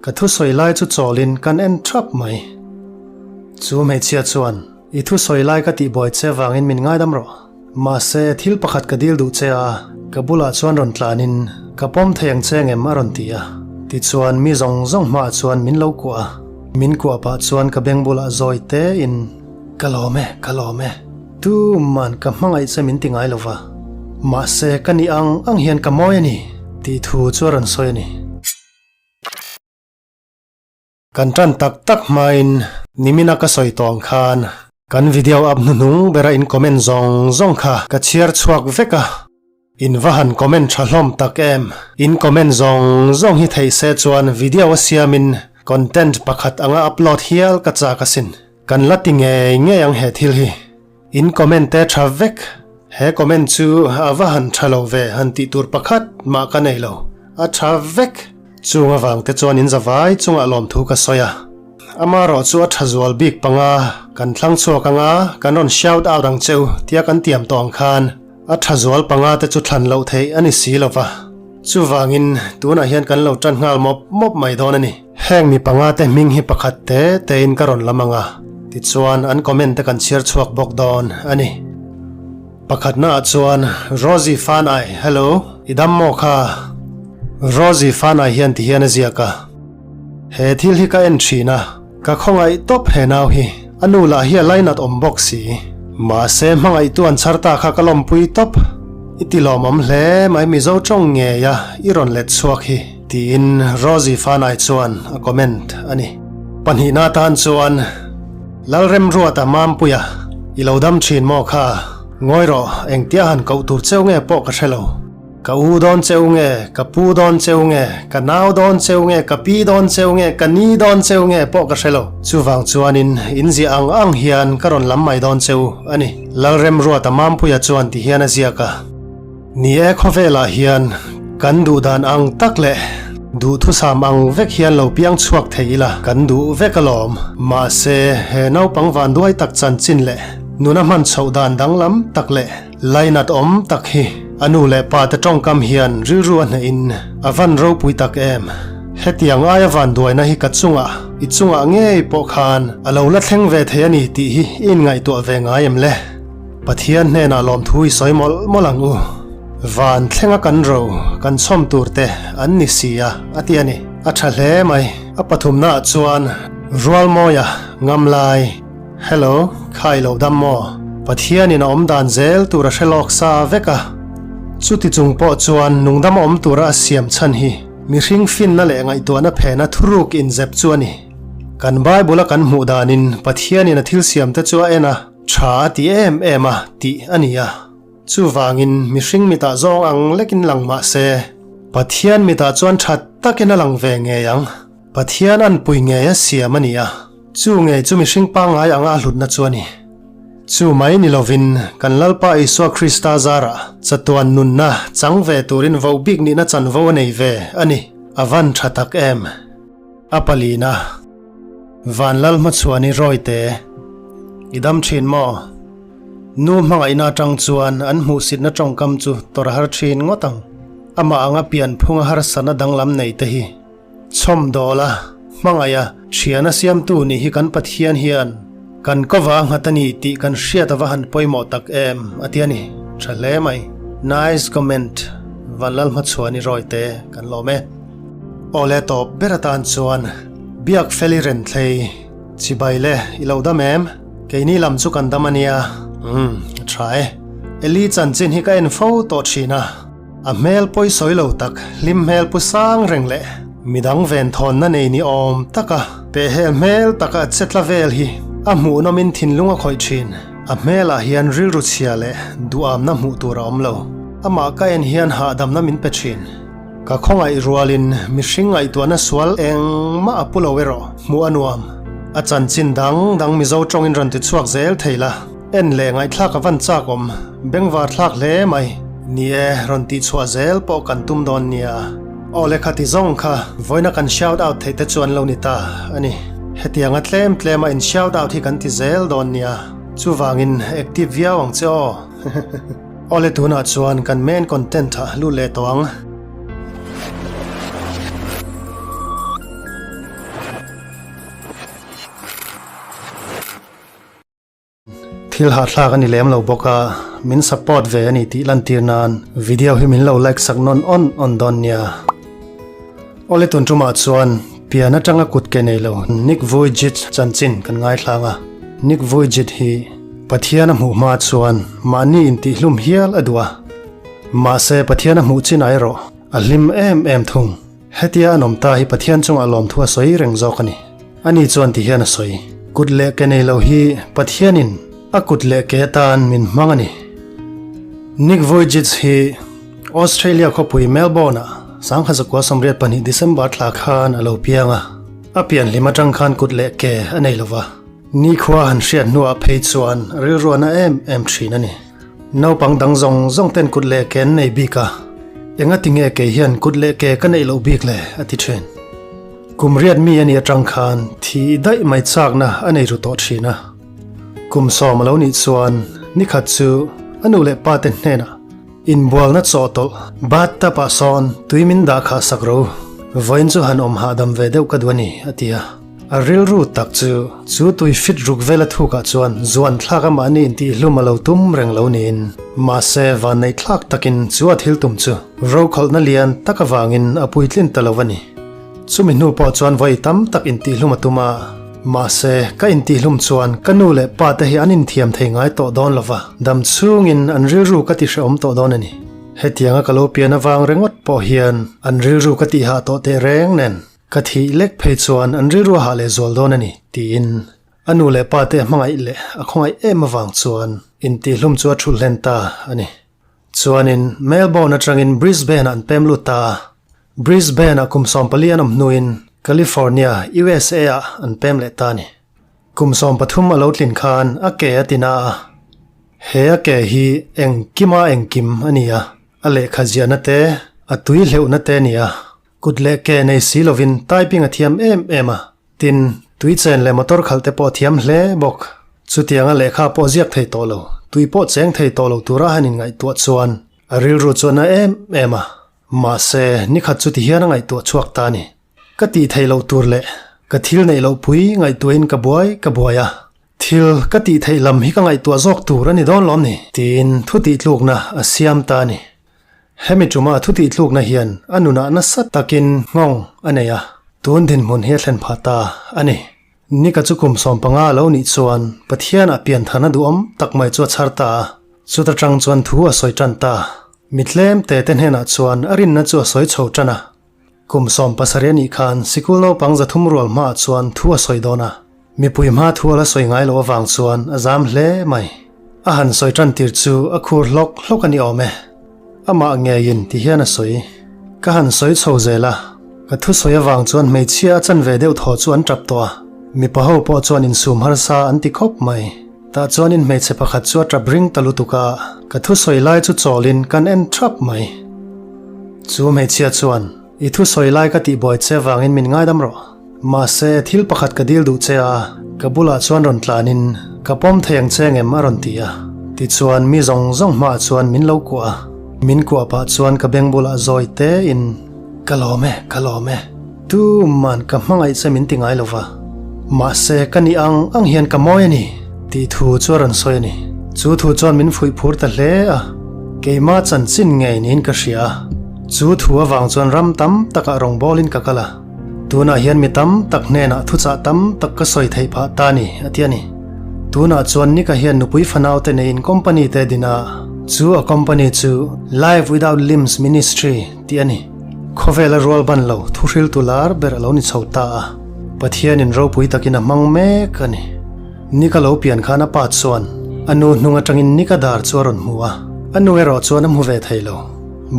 Ka thusawi lai chu chawlin kan en thap mai. Chu hmeichhia chuan, I thusawi lai ka tihbuai che vangin min ngaidam rawh. Mahse, thil pakhat ka dil duh che a, ka bulah chuan rawn tlanin, Ka pawm thei ang che ngem a rawn ti a. Tichuan, mi zawng zawng hmaah chuan min lo kuah a. Min kuah pah chuan ka beng bulah zawi tein, Ka lawm e, ka lawm e. Tuman ka hmangaih che min ti ngai lo va. Mahse, ka nih ang ang hian ka mawi a ni, tih thu chu a rawn sawi a ni. Kan tan tak tak hmain nimina ka sawi tawng khan kan video up hnuhnung bera in comment zawng zawng kha ka chhiar chhuak vek a, in va han comment tha hlawm tak em? In comment zawng zawng hi theih se chuan video a siamin content pakhat anga upload hial ka chak asin. Kan la ti ngei ngei ang he thil hi. In comment te tha vek. He comment chu a va han tha lo ve han tih tur pakhat mah ka nei lo. A tha vek. Chung avang te chuan in zavai chungah lawmthu ka sawi a. Amarawh chu a tha zual bik panga kan thlang chhuak anga kan rawn shout out ang cheu tia kan tiam tawh ang khan a tha zual panga te chu thlan loh theih a ni si lova. Chuvangin tunah hian kan lo tan nghal mawp mawp mai dawn a ni. Heng mi panga te hming hi pakhat te tein ka rawn lam ang a, tichuan an comment te kan chhiar chhuak bawk dawn a ni. Pakhatnaah chuan Rosie Fanai, Hello, i dam maw kha? Rosie Fanai hian ti hian a ziak a, He thil hi ka en thin a, ka khawngaih tawp he nau hi, a nu lah hi a lainat awm bawk si. Mahse hmangaihtu an chhar ta kha ka lawmpui tawp. I ti lawmawm hle mai Mizo tawng ngei a i rawn let chhuak hi, tiin Rosie Fanai chuan a comment a ni. Pahnihna atan chuan Lalremruata Mampuia, i lo dam thin maw kha? Ngawi rawh, engtia han koh tur cheu nge pawh ka hre lo. Ka u dawn cheu nge, ka pu dawn cheu nge, ka nau dawn cheu nge, ka pi dawn cheu nge, ka ni dawn cheu nge pawh ka hre lo. Chuvang chuanin in ziah ang ang hian ka rawn lam mai dawn cheu a ni. Lalremruata Mampuia chuan ti hian a ziak a. Ni e khawvelah hian kan duh dan ang tak leh duhthusam ang vek hian lo piang chhuak thei ila kan duh vek alawm. Mahse he naupang vanduai tak chanchin leh nuna hman chhoh dan danglam tak leh Lainat awm tak hi a nu leh pa te tawngkam hian rilru a hnehin a van ropui tak em. Hetiang aia vanduaina hi ka chungah, i chungah ngei pawh khan a lo la thleng ve thei a ni tih hi i inngaihtuah ve ngai em le? Pathian hnenah lawmthu i sawi mawlh mawlh ang u. Van thlenga kan ro, kan chhawm tur te an ni si a, a ti a ni. A tha hle mai. A pathumnaah chuan Rualmawia Ngamlai. Hello, khai lo dam maw? Pathianin a awm dan zel tur a hre lawk sa vek a. Chuti chung pawh chuan nungdam awm tura a siam chhan hi mihring finna leh ngaihtuahna phena thuruk inzep chu a ni. Kan Bible a kan hmuh danin Pathianin a thil siamte chu a en a, tha a ti em em a tih a ni a. Chuvangin mihring mitah zawng ang lekin lang mah se, Pathian mitah chuan tha takin a lang ve ngei ang. Pathian an pui ngei a siam a ni a, chu ngei chu mihring pangngai anga a hlutna chu a ni. Chu mai ni lovin, kan Lalpa Isua Krista zarah chatuan nunna chang ve turin voh bik nihna chanvo a nei ve a ni. A van tha tak em? A palina, Van Lal hmachhuan i rawite, i dam thin maw? Nu hmangaihna atang chuan an hmuhsitna tawngkam chu tawrh har thin ngawt ang. Amah anga pianphunga harsatna danglam nei te hi. Chhawmdawla, hmangaiha, thiana siamtu nih hi kan Pathian hian kan kova a nghat a ni tih kan hriat ava han pawimawh tak em a ti a ni. Tha hle mai. Nice comment. Vanlalhmachhuani Rawite kan lawm e. Awle tawp ber atan chuan Biak Feli Renthlei chibai le i lo dam em? Keini lam chu kan dam a nia. Umm a tha e. Eli chanchin hi ka en fo tawh thin a. A hmel pawi sawi lo tak, hlim hmel pu sang reng leh midang venthawnna nei ni awm taka pehhel hmel taka a che tla vel hi a hmuhnawmin thinlung a khawih thin. A hmelah hian rilru chhia leh duhamna hmuh tur a awm lo. Amah ka en hian hahdamna min pe thin. Ka khawngaih rualin mihring ngaihtuahna sual engmah a pu lo erawh hmuh a nuam. A chanchin dang dang Mizo tawngin rawn ti chhuak zel thei la. En leh ngaihthlak a van chak awm, bengvar thlak hle mai. Ni e, rawn tih chhuah zel pawh kan tum dawn nia. Aw le khati zawng kha vawiina kan shout out theih te chu an lo ni ta a ni. Hetianga tlem tlema in shout out hi kan ti zel dawn nia. Chuvangin active viau ang che aw. Aw le tunah chuan kan main content ah lut leh tawh ang. Thil hahthlak a ni lem lo bawk a, min support ve a ni tih lantir nan video hi min lo like sak nawn awn awn dawn nia. Awle tun tumah chuan pian atanga kut ke nei lo Nick Vujicic chanchin kan ngaithlang a, Nick Vujicic hi Pathian a hmuh hma chuan mahni intihhlum hial a duh a, mahse Pathian a hmuh chin erawh a hlim em em thung. Hetia an awm ta hi Pathian chungah lawmthu a sawi reng zawk a ni. Ani chuan ti hian a sawi, Kut leh ke nei lo hi Pathianin a kut leh ke atan min hmang a ni. Nick Vujicic hi Australia khawpui Melbourne-ah 1982 December thla khan a lo piang a. A pian hlim atang khan kut leh ke a nei lo va. Nikhua han hriat hnuah phei chuan rilruahna em em thin a ni. Naupang dang zawng zawng ten kut leh ke an nei bik a, engati nge kei hian kut leh ke ka neih loh bik le? a ti thin. Kum riat mi a nih atang khan thi daih mai chakna a nei ru tawh thin a. Kum sawm a lo nih chuan nikhat chu a nu leh pa te hnenah inbualna chawhtawlh bathtub ah sawn tui min dah khah sak ro, vawiin chu han awm hahdam ve deuh ka duh a ni, a ti a. A rilru tak chu chu tui fit ruk vela thukah chuan zuan thlak a mahni intihhlum a lo tum reng lo niin, mahse vanneih thlak takin chu a thil tum chu rokhawlhna lian tak avangin a puitlin ta lo a ni. Chumi hnu pawh chuan vawi tam tak intihhlum a tum a, mahse ka intihhlum chuan ka nu leh pa te hi an inthiam thei ngai tawh dawn lo va, dam chhungin an rilru ka tihrehawm tawh dawn a ni. Hetianga ka lo pian avang ringawt pawh hian an rilru ka tihah tawh tehreng nen. Ka thih lek phei chuan an rilru a hah leh zual dawn a ni, tiin a nu leh pa te a hmangaih leh a khawngaih em avang chuan intihhlum chu a thulh hlen ta a ni. Chuanin Melbourne atangin Brisbane-ah an pem lut ta a, Brisbane-ah kum 14 an awm hnuin California, USA-ah an pem leh ta a ni. Kum 13 a lo tlin khan a ke a ti na a, he a ke hi engkima engkim a ni a, a lehkha ziahna te, a tui hleuhna te a ni a. Kut leh ke nei si lovin typing a thiam em em a, tin, tui chen leh motor khalh te pawh a thiam hle bawk. Chutianga lehkha pawh ziak thei tawh lo, tui pawh cheng thei tawh lo tura han inngaihtuah chuan a rilru chuan a em em a. Mahse, nikhat chu tihian a ngaihtuah chhuak ta a ni. Ka tih theih loh tur leh ka thil neih loh pui ngaihtuahin ka buai ka buai a, thil ka tih theih lam hi ka ngaihtuah zawk tur a ni dawn lawm ni? Tiin thu tihtlukna a siam ta a ni. Hemi ṭuma thu tihtlukna hian a nunah nasa takin nghawng a nei a, tun dinhmun hi a thlen phah ta a ni. Nika chu kum 15 a lo nih chuan Pathianah pianthan a duhawm tak mai chu a chhar ta a, chuta ṭang chuan thu a sawi ṭan ta. Mi tlem te te hnenah chuan a rinna chu a sawi chho ṭan a. Kum 70 a nih khan sikul naupang 300 rual hmaah chuan thu a sawi dawn a, mipui hma thu a la sawi ngai loh avang chuan a zam hle mai. A han sawi tan tir chu a khur hlawk hlawk a ni awm e. Amah ngeiin ti hian a sawi. Ka han sawi chho zel a, ka thu sawi avang chuan hmeichhia a chan ve deuh thaw chu an tap tawh a, mipa ho pawh chuan insum harsa an ti khawp mai. Tah chuanin hmeichhe pakhat chu a tap ring ta lutuk a, ka thu sawi lai chu chawlin kan en thap mai. Chu hmeichhia chuan, I thu sawi lai ka tih buai che vangin min ngaidam rawh. Mahse, thil pakhat ka dil duh che a, ka bulah chuan rawn tlanin ka pawm thei ang che ngem a rawn ti a. Tichuan, mi zawng zawng hmaah chuan min lo kuah a, min kuah pah chuan ka beng bulah zawi tein, Ka lawm e, ka lawm e. Tuman ka hmangaih che min ti ngai lo va, mahse ka nih ang ang hian ka mawi a ni, tih thu chu a rawn sawi a ni. Chu thu chuan min fuih phur ta hle a, keimah chanchin ngei niin ka hria a. Chu thu avang chuan ram tam takah rawngbawlin ka kal a, tunah hian mi tam tak hnenah thuchah tam tak ka sawi theih phah ta a ni, a ti a ni. Tunah chuan Nika hian nupui fanaute neiin company te a din a, chu a company chu Life Without Limbs Ministry tih a ni. Khawvela rual ban lo thuhriltu lar ber a lo ni chho ta a, Pathianin ropui takin a hmang mek a ni. Nika lo pian khan a pa chuan a nu hnung atangin Nika dar chu a rawn hmu a, a nu erawh chuan a hmu ve thei lo.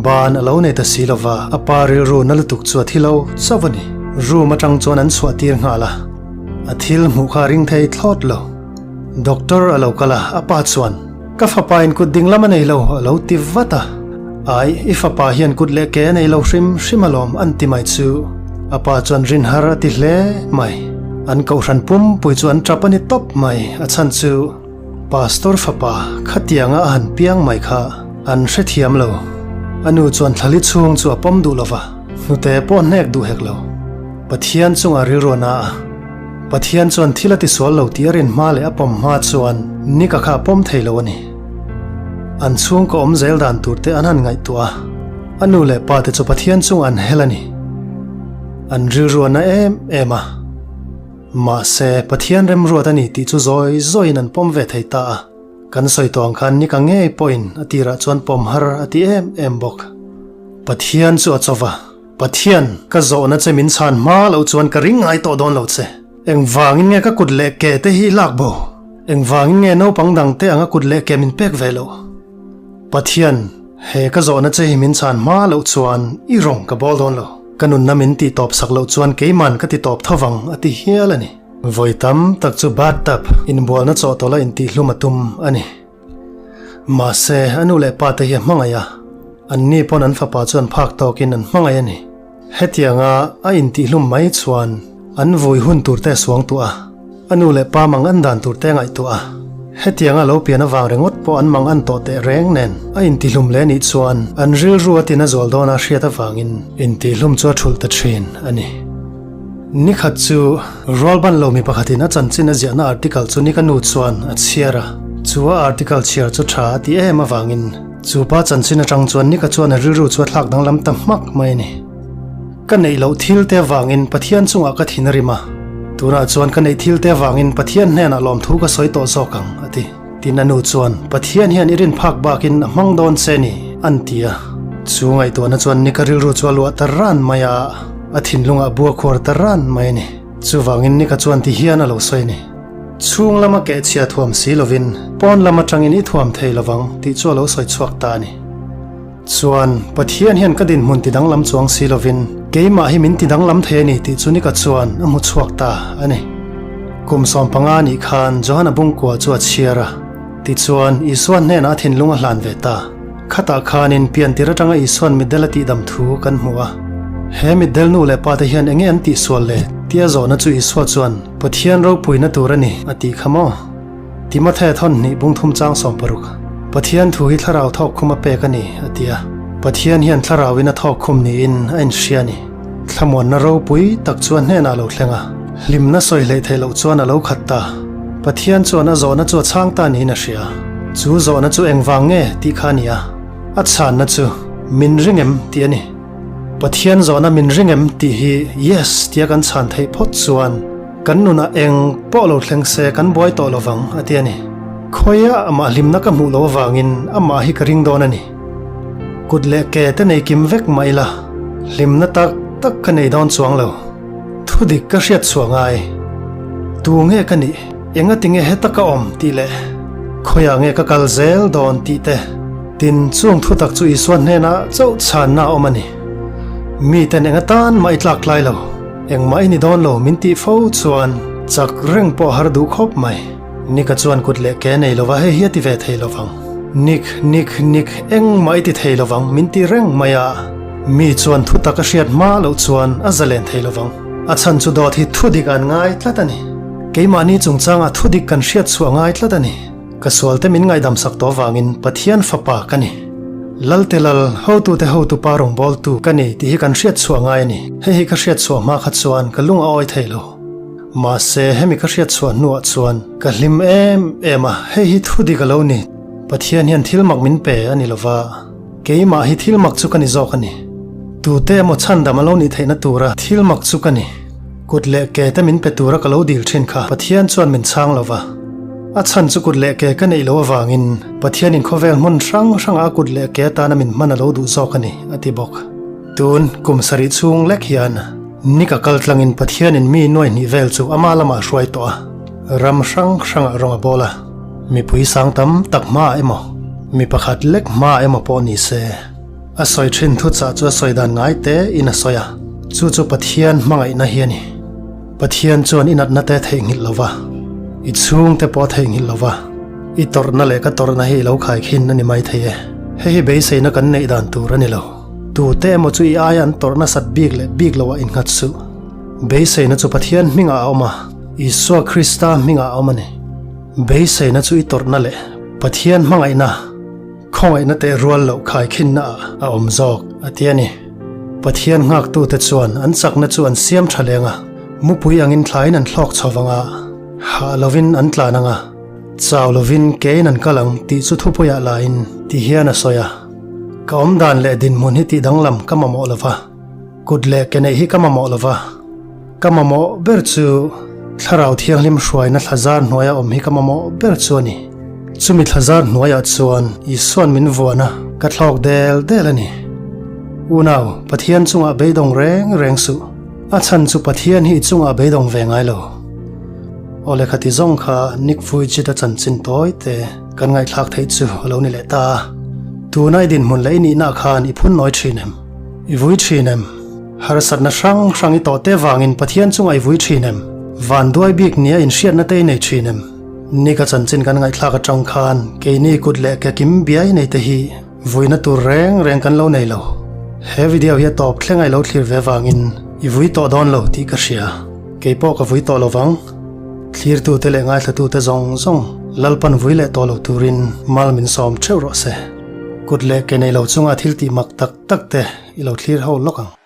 Ban a lo nei ta si lova, a pa rilru na lutuk chu a thi lo chauh a ni. Room atang chuan an chhuah tir nghal a, a thil hmuh kha a ring thei thlawt lo. Doctor a lo kal a, a pa chuan, Ka fapa in kut ding lam a nei lo, a lo ti vat a. Ai, i fapa hian kut leh ke a nei lo hrim hrim alawm an ti mai chu. A pa chuan rin har a ti hle mai. An kohhran pumpui chu an tap a ni tawp mai, a chhan chu Pastor fapa khatianga a han piang mai kha an hrethiam lo. A nu chuan thlali chhung chu a pawm duh lo va, hnute pawh hnek duh hek lo. Pathian chungah rilruahna a. Pathian chuan thil a tisual lo tih a rin hma leh a pawm hma chuan Nick-a kha a pawm thei lo a ni. An chhungkaw awm zel dan tur te an han ngaihtuah a, a nu leh pa te chu Pathian chungah an hel a ni. An rilru a na em em a. Mahse, Pathian remruat a ni tih chu zawi zawiin an pawm ve thei ta a. Kan sawi tawh ang khan Nick-a ngei pawhin a tirah chuan pawm har a ti em em bawk. Pathian chu a chawva. Pathian, ka zawhna che min chhan hma loh chuan ka ring ngai tawh dawn lo che. Engvangin nge ka kut leh ke te hi lak bo? Engvangin nge naupang dang te anga kut leh ke min pek ve loh? Pathian, he ka zawhna che hi min chhan hma loh chuan i rawng ka bawl dawn lo. Ka nunna min tih tawp sak loh chuan keiman ka ti tawp tho vang a ti hial a ni. Vawi tam tak chu bathtub inbualna chawhtawlh a intihhlum a tum a ni. Mahse, a nu leh pa te hi a hmangaih a, anni pawn an fapa chu an phak tawkin an hmangaih a ni. Hetianga a intihhlum mai chuan an vui hun tur te a suang tuah a, a nu leh pa mang an dan tur te a ngaihtuah a. Hetianga lo pian avang ringawt pawh an mang an tawh teh reng nen a intihlum leh nih chuan an rilru a tina zual dawna hriat avangin intihlum chu a thulh ta thin a ni. Ni khat chu rualban lo mi pakhatin a chanchin a ziahna article chu ni ka nu chuan a chhiar a, chu a article chhiar chu tha a ti em avangin chu pa chanchin atang chuan ni ka chuan a rilru chu a thlak danglam ta hmak mai a ni. Ka neih loh thil te avangin Pathian chungah ka thin a rim a, tunah chuan ka neih thil te avangin Pathian hnenah lawmthu ka sawi tawh zawk ang a ti. Tin a nu chuan Pathian hian i rin phak bakin a hmang dawn che ni an ti a. Chu ngaihtuahna chuan Nika rilru chu a luah ta ran mai a, a thinlungah bua khuar ta ran mai a ni. Chuvangin Nika chuan ti hian a lo sawi a ni. Chhung lama kehchhia thuam si lovin pawn lam atangin i thuam thei lovang tih chu a lo sawi chhuak ta a ni. Chuan, Pathian hian ka dinhmun ti danglam chuang si lovin, keimah hi min ti danglam thei a ni tih chu Nika chuan a hmu chhuak ta a ni. Kum 15 nih khan Johana bungkua chu a chhiar a, tichuan Isua hnenah a thinlung a hlan ve ta. Khatah khanin piantir atanga Isua'n mitdel a tihdam thu kan hmu a. He mitdel nu leh pate hian enge an tihsual le? tia zawhna chu Isua chuan, Pathian ropuina tur a ni, a tih kha maw? Timothea thawn hnih bungthum chang 60, Pathian thu hi thlarau thawk khum a pek a ni, a ti a. Pathian hian thlarauin a thawk khum niin a inhria a ni. Thlamuanna ropui tak chu a hnenah a lo thleng a, hlimna sawi hleih theih loh chuan a lo khat ta. Pathian chuan a zawhna chu a chhang ta niin a hria. Chu zawhna chu engvang nge tih kha a ni a, a chhanna chu, Min ring em? tih a ni. Pathian zawhna min ring em tih hi Yes tia kan chhan theih phawt chuan kan nunah eng pawh lo thleng se kan buai tawh lo vang a ti a ni. Khawiah amah hlimna ka hmuh lo avangin amah hi ka ring dawn a ni. Kut leh ke te nei kim vek mah ila hlimna tak tak ka nei dawn chuang lo. Thudik ka hriat chhuah ngai. Tu nge ka nih? Engatinge heta ka awm tih leh khawiah nge ka kal zel dawn tih te. Tin, chung thutak chu Isua hnenah chauh chhanna a awm a ni. Miten eng atan mah i tlak tlai lo, engmah i ni dawn lo min tih fo chuan chak reng pawh a har duh khawp mai. Nick-a chuan kut leh ke nei lova hei hi a ti ve thei lovang. Nick, Nick, Nick, engmah i ti thei lovang min ti reng mai a. Mi chuan thutak a hriat hma loh chuan a zalen thei lovang. A chhan chu dawt hi thudik an ngai tlat a ni. Keimahni chungchangah thudik kan hriat chhuah ngai tlat a ni. Ka sualte min ngaihdam sak tawh vangin Pathian fapa ka ni. Lalte lal, hotute hotupa rawngbawltu ka ni tih hi kan hriat chhuah ngai a ni. Hei hi ka hriat chhuah hma kha chuan ka lung a awi thei lo. Mahse, hemi ka hriat chhuah hnuah chuan ka hlim em em a, hei hi thu dik a lo ni. Pathian hian thil mak min pe a ni lova, keimah hi thil mak chu ka ni zawk a ni. Tute emaw chhandam a lo nih theihna tura thil mak chu ka ni. Kut leh ke te min pe tura ka lo dil thin kha Pathian chuan min chhang lo va. A chhan chu kut leh ke ka neih loh avangin Pathianin khawvel hmun hrang hrangah a kut leh ke atana min hman a lo duh zawk a ni, a ti bawk. Tun kum sarih chhung lek hian Nika kal tlangin Pathianin mi nuai hnih vel chu ama lamah a hruai tawh a, ram hrang hrangah rawng a bawl a. Mipui sang tam tak hmaah emaw, mi pakhat lek hmaah emaw pawh ni se, A sawi thin thuchah chu a sawi dan ngai te in a sawi a, chu chu Pathian hmangaihna hi a ni. Pathian chuan i natna te theihnghilh lo va, i chhung te pawh a theihnghilh lo va, i tawrhna leh ka tawrhna hi i lo khaikhin a ni mai thei e. Hei hi beiseina kan neih dan tur a ni lo. Tute emaw chu i aia an tawrhna sat bik leh bik loah innghat suh. Beiseina chu Pathian hmingah a awm a, Isua Krista hmingah a awm a ni. Beiseina chu i tawrhna leh Pathian hmangaihna. Khawngaihna teh rual loh khaikhinna ah a awm zawk, a ti a ni. Pathian nghaktute chuan an chakna chu an siam tha leng a. Mupui angin thlaiin an thlawk chho vang a, hah lovin an tlan ang a, chau lovin kein an kal ang tih chu thupuiah lain ti hian a sawi a. Ka awmdan leh dinhmun hi tih danglam ka mamawh lo va, kut leh ke neih hi ka mamawh lo va, ka mamawh ber chu Thlarau Thianghlim hruaina thlazar hnuaia awm hi ka mamawh ber chu a ni. Chumi thlazar hnuaiah chuan Isua'n min vuan a, ka thlawk del del a ni. Unau, Pathian chungah beidawng reng reng suh. A chhan chu Pathian hi i chungah beidawng ve ngai lo. Aw lehkha ti zawng kha Nick Vujicic-a chanchin tawi te kan ngaihthlak theih chu a lo ni leh ta a. Tuna i dinhmun leh i nihna khan i phun nawi thin em? I vui thin em? Harsatna hrang hrang i tawh te vangin Pathian chungah i vui thin em? Vanduai bik nia inhriatna te i nei thin em? Nick-a chanchin kan ngaihthlak atang khan keini kut leh ke kim biai nei te hi Vuina tur reng reng kan lo nei lo. He video hi a tawp thleng a i lo thlir ve vangin i vui tawh dawn lo tih ka hria. Kei pawh ka vui tawh lo vang. Thlirtute leh ngaithlatute zawng zawng Lalpan vui leh tawh lo turin mal min sawm theuh rawh se. Kut leh ke nei lo chunga thil tih mak tak tak te i lo thlir ho lawk ang.